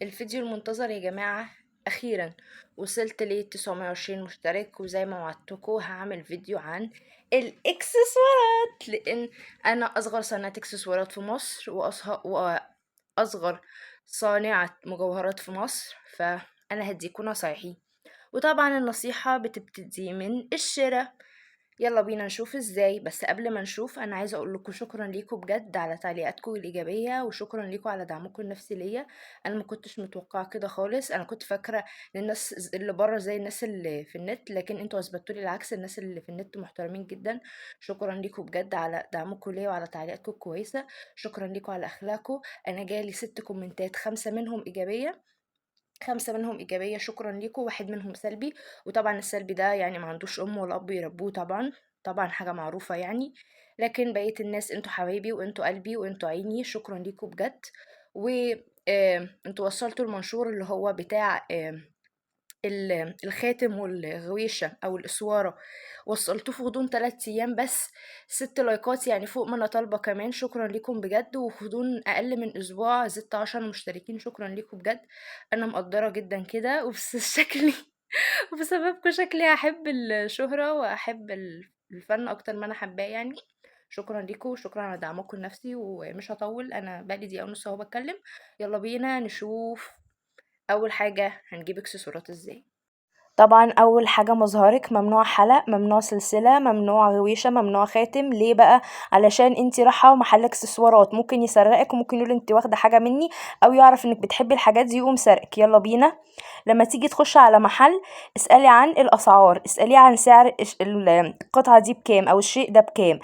الفيديو المنتظر يا جماعة، أخيرا وصلت ل 920 مشترك، وزي ما وعدتكم هعمل فيديو عن الإكسسوارات، لأن أنا أصغر صانعة إكسسوارات في مصر وأصغر صانعة مجوهرات في مصر، فأنا هديكم نصايحي، وطبعا النصيحة بتبتدي من الشراء. يلا بينا نشوف ازاي. بس قبل ما نشوف انا عايزه اقول لكم شكرا ليكم بجد على تعليقاتكم الايجابية، وشكرا ليكم على دعمكم النفسي ليا. انا ما كنتش متوقعه كده خالص، انا كنت فاكره ان الناس اللي بره زي الناس اللي في النت، لكن انتوا اثبتوا لي العكس. الناس اللي في النت محترمين جدا. شكرا ليكم بجد على دعمكم ليا وعلى تعليقاتكم الكويسة، شكرا ليكم على اخلاقكم. انا جالي 6 كومنتات، 5 منهم ايجابية، 5 منهم إيجابية، شكرا ليكم، 1 منهم سلبي، وطبعا السلبي ده يعني ما عندوش أم ولا أب يربوه، طبعا طبعا حاجة معروفة يعني. لكن بقية الناس انتوا حبايبي وانتوا قلبي وانتوا عيني، شكرا ليكم بجد. و انتوا وصلتوا المنشور اللي هو بتاع الخاتم والغويشة أو الإسوارة، وصلتوه في غضون 3 أيام بس، 6 لايكات، يعني فوق ما أنا طالبة كمان. شكرا لكم بجد. وفي غضون أقل من أسبوع زدت 10 مشتركين، شكرا لكم بجد، أنا مقدرة جدا كده. وبس شكلي وبسببكم شكلي هحب الشهرة وأحب الفن أكتر ما أنا حباه يعني. شكرا لكم وشكرا على دعمكم النفسي، ومش هطول، أنا بقالي دقيقة ونص أهو بتكلم. يلا بينا نشوف أول حاجة هنجيب اكسسوارات ازاي. طبعا اول حاجة مظهرك، ممنوع حلق، ممنوع سلسلة، ممنوع غويشه، ممنوع خاتم. ليه بقى؟ علشان انتي رايحة محل اكسسوارات، ممكن يسرقك وممكن يقول انتي واخده حاجة مني، او يعرف انك بتحبي الحاجات دي يقوم سرقك. يلا بينا. لما تيجي تخش على محل اسالي عن الاسعار، اسالي عن سعر القطعة دي بكام او الشيء ده بكام.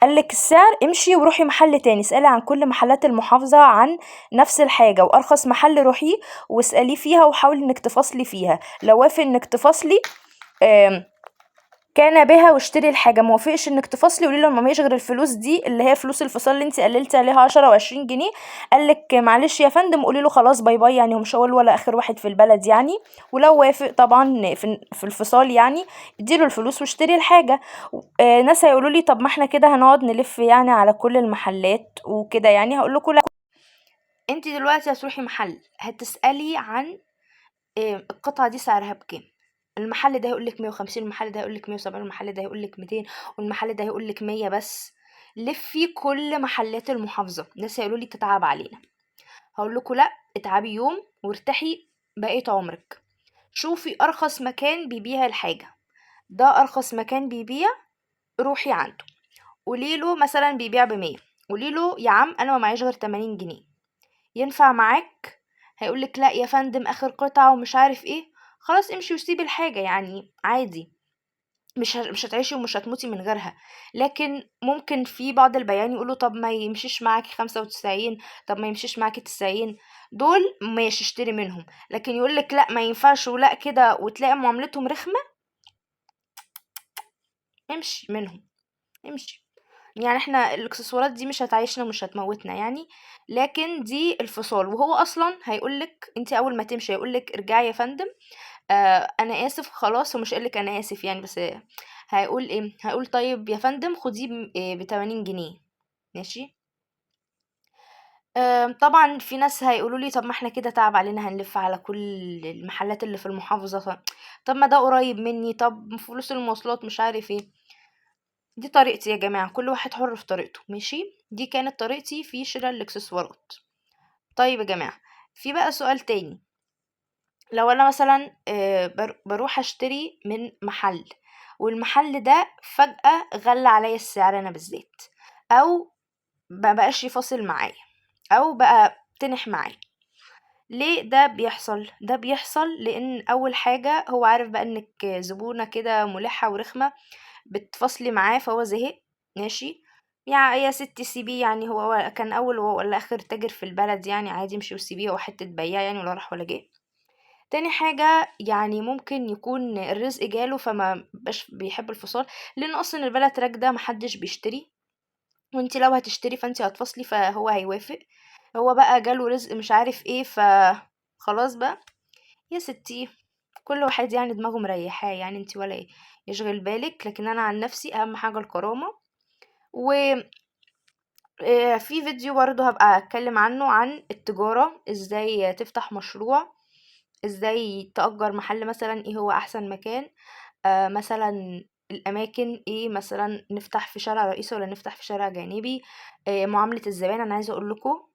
قالك السعر امشي وروحي محل تاني، اسألي عن كل محلات المحافظة عن نفس الحاجة، وارخص محل روحية واسأليه فيها، وحاولي انك تفاصلي فيها. لو وافق انك تفاصلي كان بها واشتري الحاجة، ما وافقش انك تفاصلي قولي له ما معيش غير الفلوس دي اللي هي فلوس الفصال اللي انت قللتي عليها 10 و20 جنيه. قالك معلش يا فندم، قولي له خلاص bye bye، يعني هو مش اول ولا اخر واحد في البلد يعني. ولو وافق طبعا في الفصال يعني اديله الفلوس واشتري الحاجة. ناس هيقولوا لي طب ما احنا كده هنقعد نلف يعني على كل المحلات وكده يعني. هقول لكم لا، انت دلوقتي هتروحي محل هتسألي عن القطعة دي سعرها بكام. المحل ده هيقولك 150، المحل ده هيقولك 170، المحل ده هيقولك 200، والمحل ده هيقولك 100 بس. لفي كل محلات المحافظة. ناس هيقولوا لي تتعب علينا، هقول لكم لا، اتعبي يوم وارتاحي بقية عمرك. شوفي ارخص مكان بيبيع الحاجة، ده ارخص مكان بيبيع، روحي عنده. قولي له مثلا بيبيع ب100، قولي له يا عم انا ما معيش غير 80 جنيه، ينفع معاك؟ هيقولك لا يا فندم اخر قطعة ومش عارف ايه. خلاص امشي وسيبي الحاجة يعني عادي، مش هتعيشي ومش هتموتي من غيرها. لكن ممكن في بعض البياعين يقولوا طب ما يمشيش معاكي 95، طب ما يمشيش معاكي 90، دول ماشي اشتري منهم. لكن يقولك لا ما ينفعش ولا كده، وتلاقي معاملتهم رخمة، امشي منهم، امشي. يعني احنا الاكسسوارات دي مش هتعيشنا ومش هتموتنا يعني، لكن دي الفصال. وهو اصلا هيقولك انت اول ما تمشي هيقولك ارجعي يا فندم، انا اسف خلاص. ومش هيقولك انا اسف يعني، بس هيقول ايه؟ هيقول طيب يا فندم خديه ب80 جنيه، ماشي. طبعا في ناس هيقولوا لي طب ما احنا كده تعب علينا، هنلف على كل المحلات اللي في المحافظة، طب ما ده قريب مني، طب فلوس المواصلات مش عارف ايه. دي طريقتي يا جماعة، كل واحد حر في طريقته، ماشي. دي كانت طريقتي في شراء الاكسسوارات. طيب يا جماعة، في بقى سؤال تاني. لو انا مثلا بروح اشتري من محل، والمحل ده فجأة غلى عليا السعر انا بالذات، او ما بقاش يفاصل معايا، او بقى تنح معايا، ليه ده بيحصل؟ ده بيحصل لان اول حاجة هو عارف بقى انك زبونة كده ملحة ورخمة بتفاصلي معاه، فهو زهق، ماشي. يا ستي سيبيه يعني، هو كان اول ولا اخر تاجر في البلد يعني، عادي امشي وسيبيه، هو حتة بياع يعني، ولا راح ولا جه. تاني حاجة يعني ممكن يكون الرزق جاله فما بقاش بيحب الفصال، لان اصلا البلد راكده محدش بيشتري، وانتي لو هتشتري فانتي هتفصلي فهو هيوافق. هو بقى جاله رزق مش عارف ايه، فخلاص بقى يا ستي كل واحد يعني دماغه مريحاه يعني، انتي ولا ايه يشغل بالك. لكن انا عن نفسي اهم حاجة الكرامة. في فيديو برضو هبقى اتكلم عنه عن التجارة، ازاي تفتح مشروع، ازاي تأجر محل مثلا، ايه هو احسن مكان، مثلا الاماكن ايه، مثلا نفتح في شارع رئيسي ولا نفتح في شارع جانبي، معاملة الزبائن. انا عايزة اقول لكم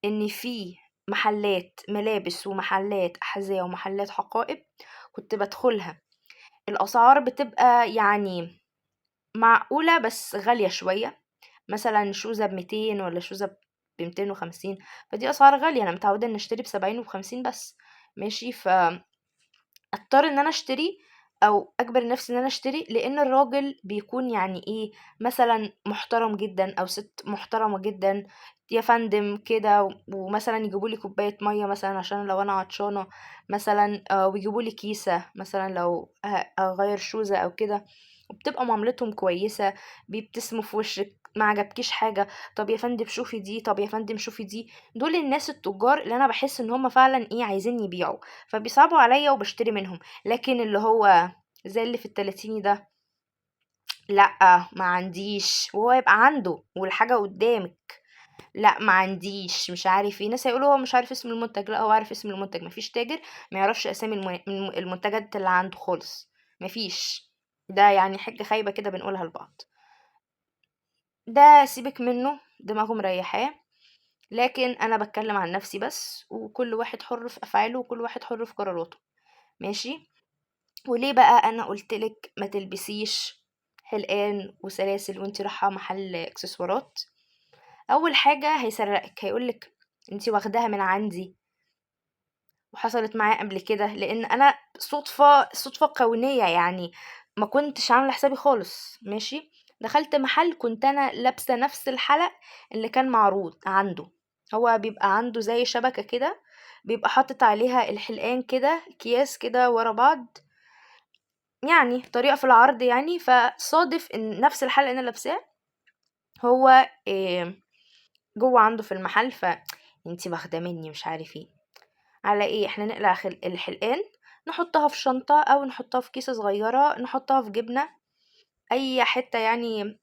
ان في محلات ملابس ومحلات احذية ومحلات حقائب كنت بدخلها، الاسعار بتبقى يعني معقولة بس غالية شوية، مثلا شوزة ب200 ولا شوزة ب250، فدي اسعار غالية، انا متعودة ان اشتري ب70 وب50 بس، ماشي. ف اضطر ان انا اشتري او اجبر نفسي ان انا اشتري، لان الراجل بيكون يعني ايه مثلا محترم جدا او ست محترمة جدا، يا فندم كده، ومثلا يجيبوا لي كوباية مية مثلا عشان لو انا عطشانة مثلا، ويجيبوا لي كيسة مثلا لو اغير شوزة او كده، وبتبقى معاملتهم كويسة، بيبتسموا في وشك، ما عجبكيش حاجة، طب يا فندم شوفي دي، طب يا فندم شوفي دي. دول الناس التجار اللي انا بحس ان هم فعلا ايه عايزين يبيعوا، فبيصعبوا عليا وبشتري منهم. لكن اللي هو زي اللي في التلاتيني ده، لا ما عنديش، وهو يبقى عنده والحاجة قدامك، لا ما عنديش مش عارف ايه. ناس هيقولوا هو مش عارف اسم المنتج، لا هو عارف اسم المنتج، مفيش تاجر ما يعرفش اسامي المنتجات اللي عنده خالص، مفيش. ده يعني حاجة خايبة كده بنقولها لبعض، ده سيبك منه، دماغه مريحاه. لكن انا بتكلم عن نفسي بس، وكل واحد حر في افعاله وكل واحد حر في قراراته، ماشي. وليه بقى انا قلتلك ما تلبسيش حلقان وسلاسل وانتي رايحه محل اكسسوارات؟ اول حاجه هيسرقك، هيقولك انتي واخداها من عندي، وحصلت معايا قبل كده، لان انا صدفه كونيه يعني، ما كنتش عامله حسابي خالص، ماشي. دخلت محل كنت انا لابسه نفس الحلق اللي كان معروض عنده، هو بيبقى عنده زي شبكه كده بيبقى حاطط عليها الحلقان كده اكياس كده ورا بعض، يعني طريقه في العرض يعني. فصادف ان نفس الحلقه اللي انا لابساه هو جوه عنده في المحل، فانتي واخده مني مش عارف ايه على ايه. احنا نقلع الحلقان نحطها في شنطه او نحطها في كيسه صغيره، نحطها في جبنه، اي حته يعني،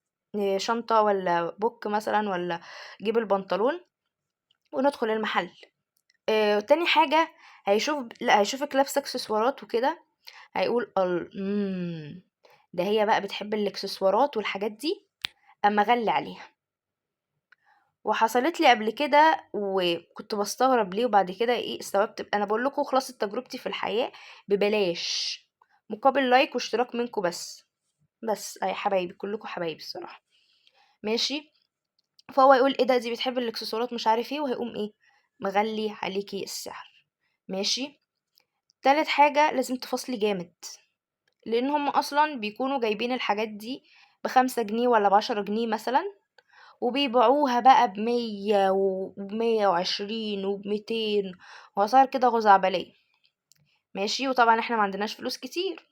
شنطه ولا بوك مثلا ولا جيب البنطلون، وندخل المحل. تاني حاجه هيشوفك لابسه اكسسوارات وكده، هيقول ده هي بقى بتحب الاكسسوارات والحاجات دي، اما غلي عليها. وحصلت لي قبل كده وكنت بستغرب ليه، وبعد كده ايه استوعبت. انا بقول لكم خلاصه تجربتي في الحياه ببلاش، مقابل لايك واشتراك منكم بس، بس يا حبايبي كلكم حبايبي الصراحه، ماشي. فهو يقول ايه ده دي بتحب الاكسسوارات مش عارف ايه، وهيقوم ايه مغلي عليكي السعر، ماشي. تالت حاجه لازم تفاصلي جامد، لان هم اصلا بيكونوا جايبين الحاجات دي ب5 جنيه ولا ب10 جنيه مثلا، وبيبيعوها بقى ب100 وبمية وعشرين وبميتين واسعار كده غزعبلية، ماشي. وطبعا احنا ما عندناش فلوس كتير،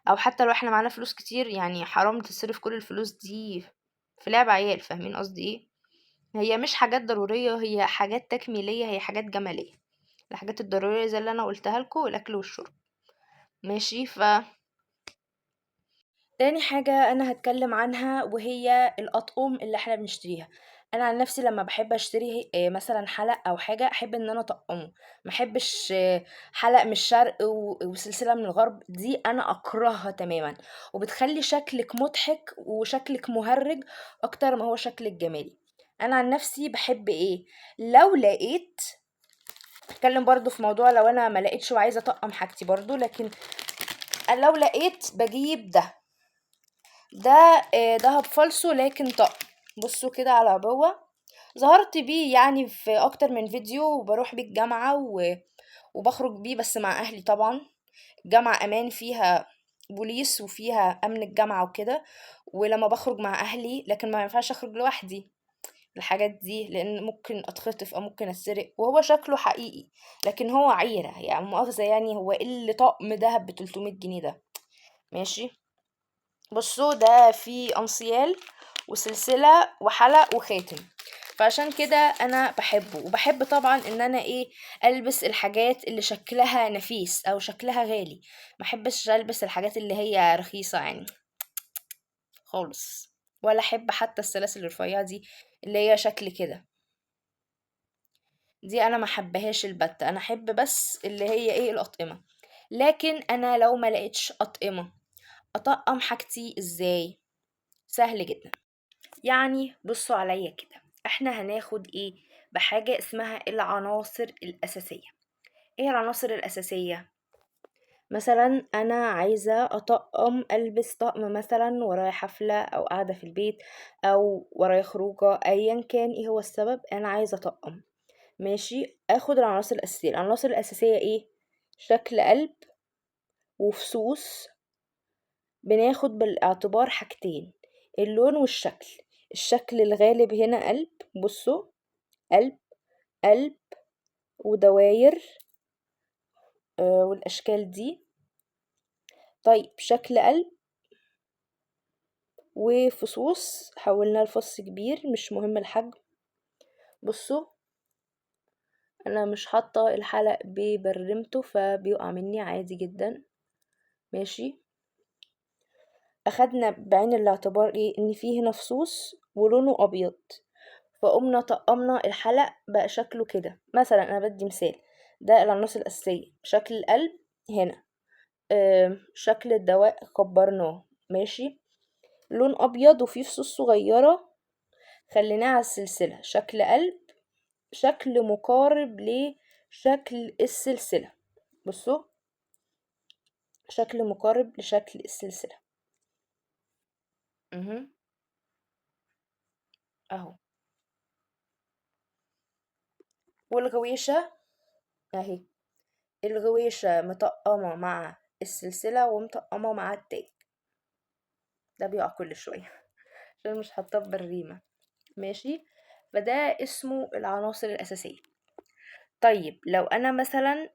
او حتى لو احنا معانا فلوس كتير يعني حرام تصرف كل الفلوس دي في لعب عيال، فاهمين قصدي ايه؟ هي مش حاجات ضرورية، هي حاجات تكميلية، هي حاجات جمالية. الحاجات الضرورية زي اللي انا قلتها لكم، الاكل والشرب، ماشي. تاني حاجة أنا هتكلم عنها وهي الأطقم اللي احنا بنشتريها. أنا عن نفسي لما بحب أشتري، مثلا حلق أو حاجة، أحب إن أنا أطقمه، ما أحبش، حلق من الشرق وسلسلة من الغرب، دي أنا أكرهها تماما، وبتخلي شكلك مضحك وشكلك مهرج أكتر ما هو شكلك جمالي. أنا عن نفسي بحب إيه لو لقيت، أتكلم برضو في موضوع لو أنا ما لقيتش وعايزة أطقم حاجتي برضو، لكن لو لقيت بجيب ده، دهب فالصو لكن طقم. بصوا كده على عبوة، ظهرت بيه يعني في اكتر من فيديو، وبروح بيه الجامعة وبخرج بيه بس مع اهلي طبعا. الجامعة امان، فيها بوليس وفيها امن الجامعة وكده، ولما بخرج مع اهلي، لكن ما ينفعش اخرج لوحدي الحاجات دي لان ممكن اتخطف او ممكن اتسرق. وهو شكله حقيقي لكن هو عيرة يعني مؤاخذة، يعني هو ايه اللي طقم دهب بتلتمية جنيه ده؟ ماشي. بصوا ده فيه انسيال وسلسلة وحلق وخاتم، فعشان كده انا بحبه. وبحب طبعا ان انا البس الحاجات اللي شكلها نفيس او شكلها غالي، ما احبش البس الحاجات اللي هي رخيصة يعني خالص. ولا احب حتى السلاسل الرفيعة دي اللي هي شكل كده، دي انا ما حبهاش البتة. انا احب بس اللي هي ايه الاطقمة. لكن انا لو ما لقيتش اطقمة اطقم حاجتي ازاي؟ سهل جدا. يعني بصوا عليا كده، احنا هناخد ايه بحاجة اسمها العناصر الاساسية. ايه العناصر الاساسية؟ مثلا انا عايزة اطقم، البس طقم مثلا ورايا حفلة او قاعدة في البيت او ورايا خروجة، ايا كان ايه هو السبب، انا عايزة اطقم. ماشي، اخد العناصر الاساسية. العناصر الاساسية ايه؟ شكل قلب وفصوص. بناخد بالاعتبار حاجتين، اللون والشكل. الشكل الغالب هنا قلب، بصوا قلب قلب ودواير، والاشكال دي. طيب شكل قلب وفصوص، حولناه لفص كبير مش مهم الحجم. بصوا انا مش حاطه الحلق ببرمته فبيقع مني عادي جدا. ماشي، اخدنا بعين الاعتبار ايه؟ ان فيه هنا فصوص ولونه ابيض، فقمنا طقمنا الحلق بقى شكله كده. مثلا انا بدي مثال، ده العناصر الاساسيه، شكل القلب هنا، شكل الدواء كبرناه، ماشي، لون ابيض وفيه فصوص صغيره خليناه على السلسله، شكل قلب، شكل مقارب لشكل السلسله. بصوا شكل مقارب لشكل السلسله. اهو. والغويشه اهي، الغويشه مطقمه مع السلسله ومطقمه مع التاج. ده بيقع كل شويه عشان مش حاطاه بالريمه. ماشي، فده اسمه العناصر الاساسيه. طيب لو انا مثلا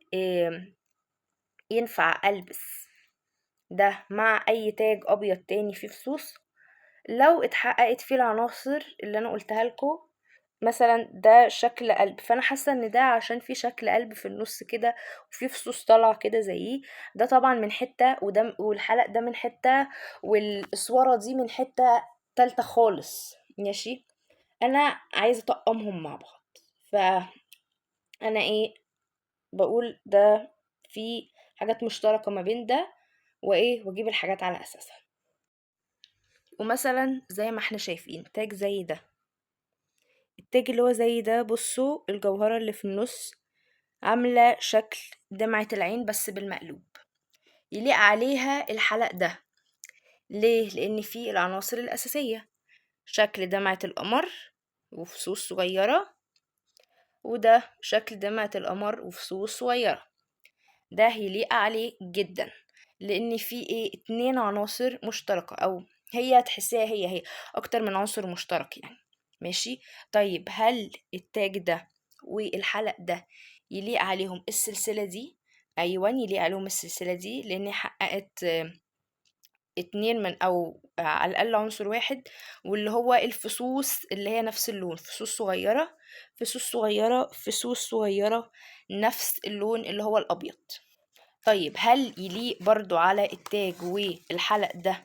ينفع البس ده مع اي تاج ابيض تاني فيه فصوص؟ لو اتحققت فيه العناصر اللي انا قلتها لكم، مثلا ده شكل قلب، فانا حاسه ان ده عشان فيه شكل قلب في النص كده وفيه فصوص طالعه كده زيه، ده طبعا من حته، وده والحلق ده من حته، والاسوره دي من حته تالته خالص. ماشي، انا عايزه اطقمهم مع بعض، فانا ايه بقول ده في حاجات مشتركه ما بين ده وايه، واجيب الحاجات على اساسها. ومثلا زي ما احنا شايفين تاج زي ده، التاج اللي هو زي ده، بصوا الجوهرة اللي في النص عاملة شكل دمعة العين بس بالمقلوب، يليق عليها الحلق ده. ليه؟ لان فيه العناصر الاساسية، شكل دمعة القمر وفصوص صغيرة، وده شكل دمعة القمر وفصوص صغيرة. ده هيليق عليه جدا لان فيه ايه، اتنين عناصر مشتركة، او هي تحسيها هي اكتر من عنصر مشترك يعني. ماشي، طيب هل التاج ده والحلق ده يليق عليهم السلسلة دي؟ ايوه يليق عليهم السلسلة دي، لان حققت اتنين من او على الاقل عنصر واحد، واللي هو الفصوص اللي هي نفس اللون، فصوص صغيرة فصوص صغيرة فصوص صغيرة نفس اللون اللي هو الابيض. طيب هل يليق برضو على التاج والحلق ده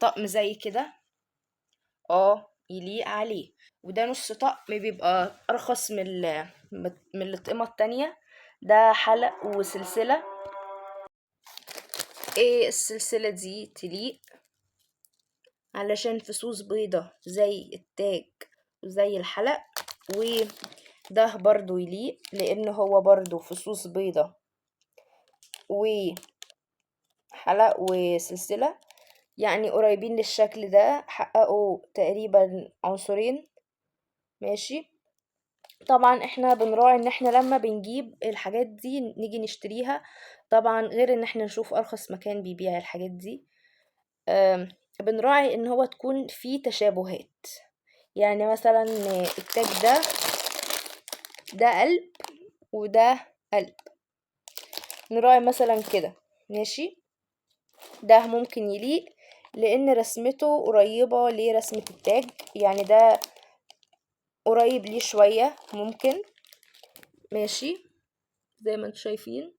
طقم زي كده؟ يليق عليه، وده نص طقم بيبقى ارخص من الطقمة التانية. ده حلق وسلسلة. ايه السلسلة دي تليق علشان فصوص بيضة زي التاج وزي الحلق، وده برضو يليق لان هو برضو فصوص بيضة وحلق وسلسلة، يعني قريبين للشكل ده، حققوا تقريبا عنصرين. ماشي، طبعا احنا بنراعي ان احنا لما بنجيب الحاجات دي نيجي نشتريها، طبعا غير ان احنا نشوف ارخص مكان بيبيع الحاجات دي، بنراعي ان هو تكون فيه تشابهات. يعني مثلا التاج ده قلب وده قلب، نراعي مثلا كده. ماشي، ده ممكن يليق لان رسمته قريبة لرسمة التاج، يعني ده قريب ليه شوية ممكن. ماشي، زي ما انتم شايفين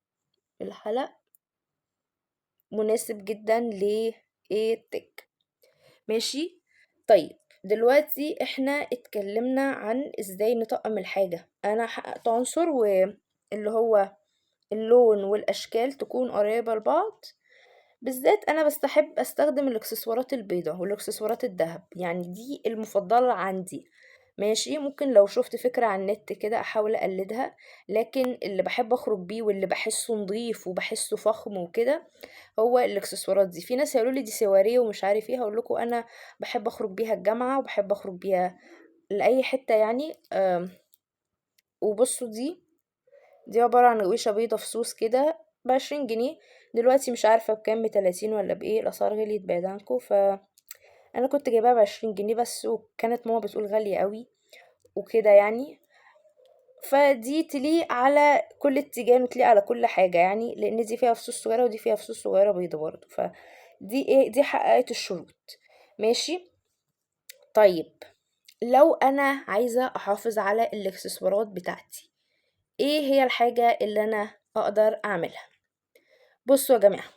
الحلق مناسب جدا للتاج. ماشي، طيب دلوقتي احنا اتكلمنا عن ازاي نطقم الحاجة. انا حققت عنصر واللي هو اللون والاشكال تكون قريبة لبعض. بالذات انا بستحب استخدم الاكسسوارات البيضة والاكسسوارات الذهب، يعني دي المفضلة عندي. ماشي، ممكن لو شفت فكرة على النت كده احاول اقلدها، لكن اللي بحب اخرج بيه واللي بحسه نظيف وبحسه فخم وكده هو الاكسسوارات دي. في ناس هيقولوا لي دي سواريه ومش عارف ايه، هقول لكم انا بحب اخرج بيها الجامعة وبحب اخرج بيها لاي حتة يعني. وبصوا دي عبارة عن غويشة بيضة فصوص كده ب20 جنيه، دلوقتي مش عارفة بكام، ب30 ولا بايه، الاسعار غليت بعيد عنكم. ف انا كنت جايباها ب20 جنيه بس، وكانت ماما بتقول غالية قوي وكده يعني. فدي تليق على كل اتجاه وتليق على كل حاجة يعني، لان دي فيها فصوص صغيرة ودي فيها فصوص صغيرة بيضة برضه، فدي ايه، دي حققت الشروط. ماشي. طيب لو انا عايزة احافظ على الاكسسوارات بتاعتي، ايه هي الحاجة اللي انا اقدر اعملها؟ بصوا يا جماعة،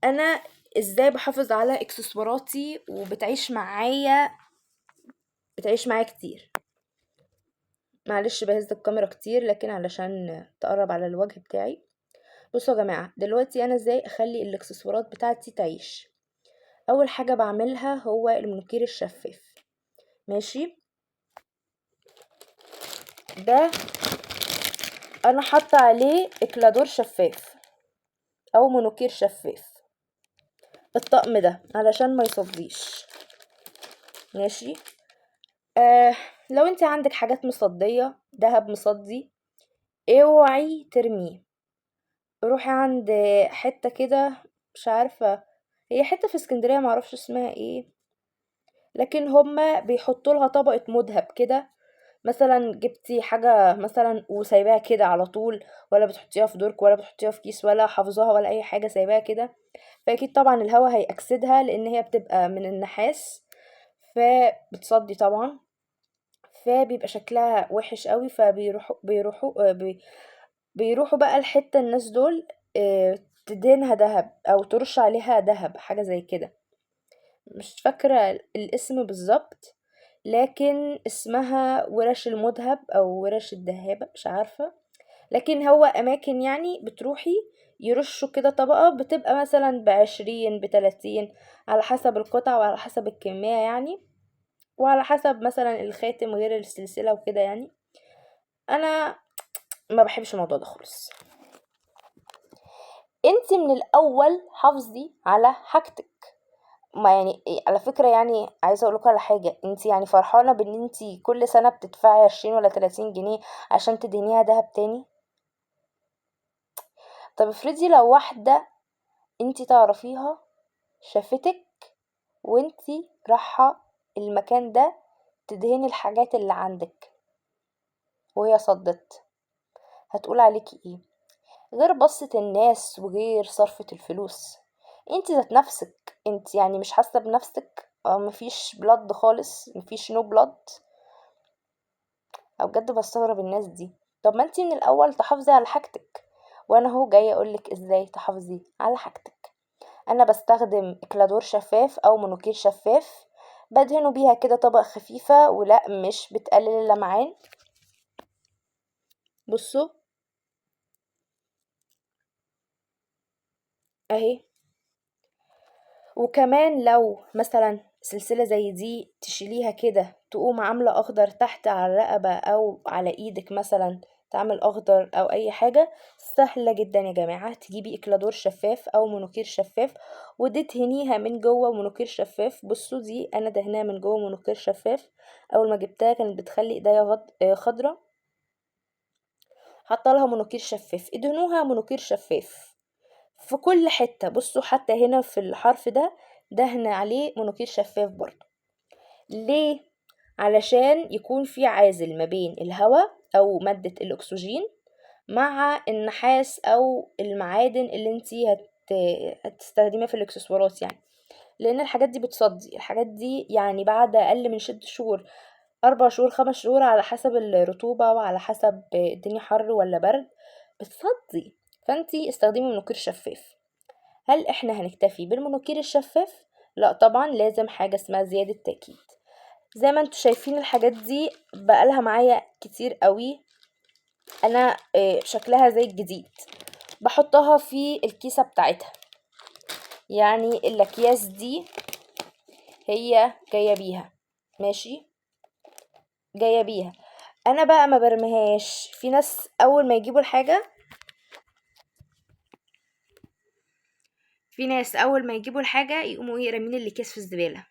انا ازاي بحافظ على اكسسواراتي وبتعيش معايا، بتعيش معايا كتير. معلش بهز الكاميرا كتير لكن علشان تقرب على الوجه بتاعي. بصوا يا جماعة، دلوقتي انا ازاي اخلي الاكسسوارات بتاعتي تعيش؟ اول حاجة بعملها هو المونوكير الشفاف. ماشي، ده انا حاطه عليه اكلادور شفاف او مونوكير شفاف، الطقم ده علشان ما يصديش. ماشي. لو انت عندك حاجات مصدية، دهب مصدي، اوعي ترميه. روحي عند حتة كده، مش عارفة هي حتة في اسكندرية معرفش اسمها ايه، لكن هما بيحطوا لها طبقة مذهب كده. مثلا جبتي حاجة مثلا وسايباها كده على طول، ولا بتحطيها في درج ولا بتحطيها في كيس ولا حافظاها ولا اي حاجة، سايباها كده، فاكيد طبعا الهوا هيأكسدها لان هي بتبقى من النحاس فبتصدي طبعا، فبيبقى شكلها وحش قوي. فبيروحوا بيروحوا بيروحوا بقى الحتة الناس دول، تدهنها دهب او ترش عليها دهب، حاجة زي كده، مش فاكرة الاسم بالظبط، لكن اسمها ورش المذهب او ورش الدهابة مش عارفة. لكن هو اماكن يعني بتروحي يرشوا كده طبقة، بتبقى مثلا ب20 ب30 على حسب القطعة وعلى حسب الكمية يعني، وعلى حسب مثلا الخاتم غير السلسلة وكده يعني. انا ما بحبش الموضوع ده خالص. انتي من الاول حافظي على حاجتك. ما يعني إيه، على فكرة يعني عايزة اقولكوا على حاجة، انتي يعني فرحانة بان انتي كل سنة بتدفعي 20 ولا 30 جنيه عشان تدهنيها دهب تاني؟ طب افرضي لو واحدة انتي تعرفيها شافتك وانتي رايحة المكان ده تدهني الحاجات اللي عندك وهي صدت، هتقول عليكي ايه؟ غير بصة الناس وغير صرفة الفلوس. انتي ذات نفسك انتي يعني مش حاسة بنفسك، او مفيش blood خالص، مفيش no blood. او بجد بستغرب الناس دي. طب ما انتي من الاول تحافظي على حاجتك، وانا اهو جاية اقولك ازاي تحافظي على حاجتك. انا بستخدم اكلادور شفاف او مونوكير شفاف، بدهنه بيها كده طبقة خفيفة، ولا مش بتقلل اللمعان. بصوا اهي. وكمان لو مثلا سلسلة زي دي تشيليها كده تقوم عاملة اخضر تحت على الرقبة او على ايدك مثلا، تعمل اخضر او اي حاجة، سهلة جدا يا جماعة. تجيبي اكلادور شفاف او مونوكير شفاف وتدهنيها من جوه مونوكير شفاف. بصوا دي انا دهناها من جوه مونوكير شفاف، اول ما جبتها كانت بتخلي ايديا خضرة، حاطه لها مونوكير شفاف. ادهنوها مونوكير شفاف في كل حتة. بصوا حتى هنا في الحرف ده دهن عليه مونوكير شفاف برضو. ليه؟ علشان يكون في عازل ما بين الهواء او مادة الاكسجين مع النحاس او المعادن اللي انتي هتستخدميها في الاكسسوارات يعني، لان الحاجات دي بتصدي. الحاجات دي يعني بعد اقل من 6 شهور، 4 شهور، 5 شهور، على حسب الرطوبة وعلى حسب الدنيا حر ولا برد، بتصدي. فانتي استخدمي مونوكير شفاف. هل احنا هنكتفي بالمونوكير الشفاف؟ لا طبعا لازم حاجة اسمها زيادة تأكيد. زي ما انتوا شايفين الحاجات دي بقالها معايا كتير قوي، انا شكلها زي الجديد. بحطها في الكيسة بتاعتها، يعني الاكياس دي هي جاية بيها، ماشي، جاية بيها. انا بقى ما برميهاش. في ناس اول ما يجيبوا الحاجة، في ناس اول ما يجيبوا الحاجة يقوموا ايه، رامين الاكياس في الزبالة.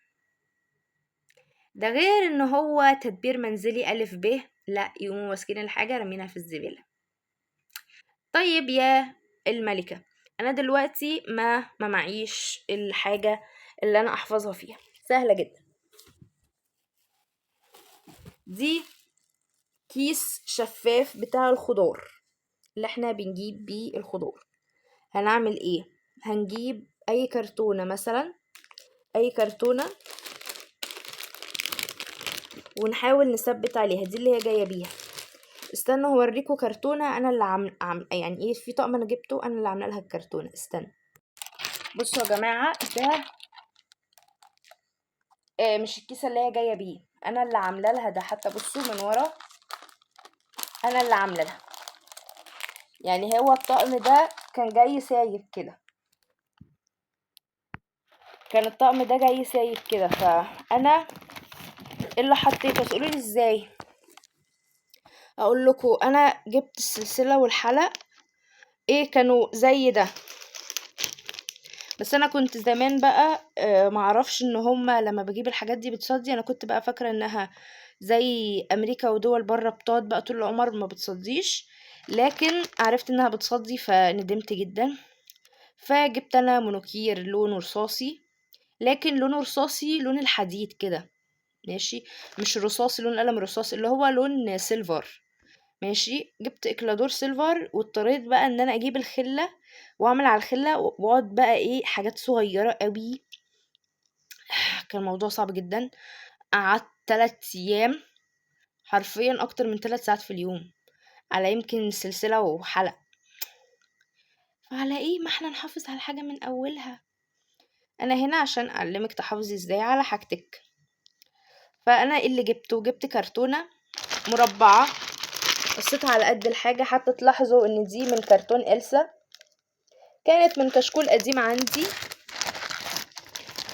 ده غير ان هو تدبير منزلي الف ب، لا يقوموا ماسكين الحاجة رامينها في الزبالة. طيب يا الملكة، انا دلوقتي ما معيش الحاجة اللي انا احفظها فيها. سهلة جدا، دي كيس شفاف بتاع الخضار اللي احنا بنجيب بيه الخضار. هنعمل ايه؟ هنجيب اي كرتونة مثلا، اي كرتونة، ونحاول نثبت عليها دي اللي هي جاية بيها. استنوا هوريكم كرتونة انا اللي عم يعني ايه، في طقم انا جبته انا اللي عامله لها الكرتونة. استنى بصوا يا جماعة، ده مش الكيسة اللي هي جاية بيه، انا اللي عامله لها ده. حتى بصوا من ورا انا اللي عامله لها، يعني هو الطقم ده كان جاي سايب كده، كان الطقم ده جاي سايب كده، فانا اللي حطيته. تقولوا لي ازاي؟ اقول لكم انا جبت السلسلة والحلق ايه كانوا زي ده، بس انا كنت زمان بقى معرفش ان هما لما بجيب الحاجات دي بتصدي. انا كنت بقى فاكره انها زي امريكا ودول بره بتقعد بقى طول العمر ما بتصديش، لكن عرفت انها بتصدي فندمت جدا. فجبت انا مونوكير لونه رصاصي، لكن لونه رصاصي لون الحديد كده، ماشي، مش رصاصي لون قلم رصاص، اللي هو لون silver، ماشي. جبت اكلادور silver، واضطريت بقى ان انا اجيب الخلة واعمل على الخلة واقعد بقى ايه حاجات صغيرة قوي. كان الموضوع صعب جدا، قعدت 3 ايام حرفيا اكتر من 3 ساعات في اليوم على يمكن سلسلة وحلق. فعلى ايه، ما احنا نحافظ على حاجة من اولها. انا هنا عشان اعلمك تحافظي ازاي على حاجتك. فانا ايه اللي جبته؟ جبت كرتونة مربعه قصيتها على قد الحاجة، حتى تلاحظوا ان دي من كرتون إلسا، كانت من كشكول قديم عندي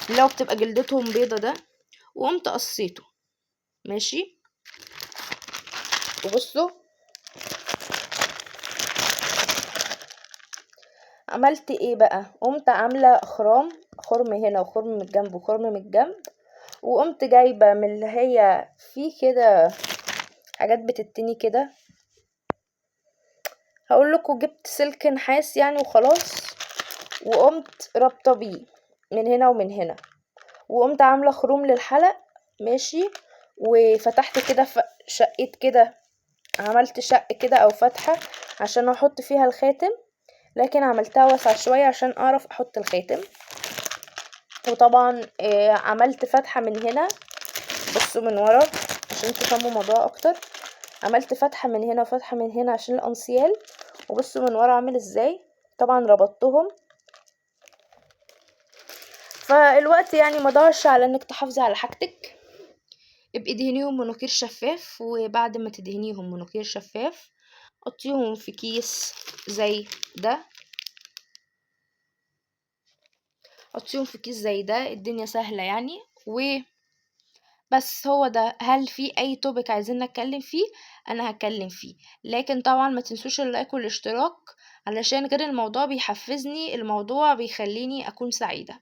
اللي هو بتبقى جلدتهم بيضة ده، وقمت قصيته، ماشي. وبصوا عملت ايه بقى، قمت عامله خرام، خرم هنا وخرم من الجنب وخرم من الجنب، وقمت جايبه من اللي هي في كده حاجات بتتني كده، هقول لكم جبت سلك نحاس يعني وخلاص، وقمت رابطه بيه من هنا ومن هنا، وقمت عامله خروم للحلق، ماشي. وفتحت كده، شقيت كده، عملت شق كده او فتحه عشان احط فيها الخاتم، لكن عملتها واسعة شوية عشان اعرف احط الخاتم. وطبعا عملت فتحه من هنا، بصوا من ورا عشان تفهموا الموضوع اكتر، عملت فتحه من هنا وفتحه من هنا عشان الانسيال. وبصوا من ورا عامل ازاي، طبعا ربطتهم. فالوقت يعني ما ضاعش على انك تحافظي على حاجتك. ابقي دهنيهم منوكير شفاف، وبعد ما تدهنيهم منوكير شفاف حطيهم في كيس زي ده، حطيهم في كيس زي ده، الدنيا سهلة يعني. وبس هو ده. هل في اي topic عايزين نتكلم فيه؟ انا هتكلم فيه، لكن طبعا ما تنسوش ال like والاشتراك، علشان غير الموضوع بيحفزني، الموضوع بيخليني اكون سعيدة.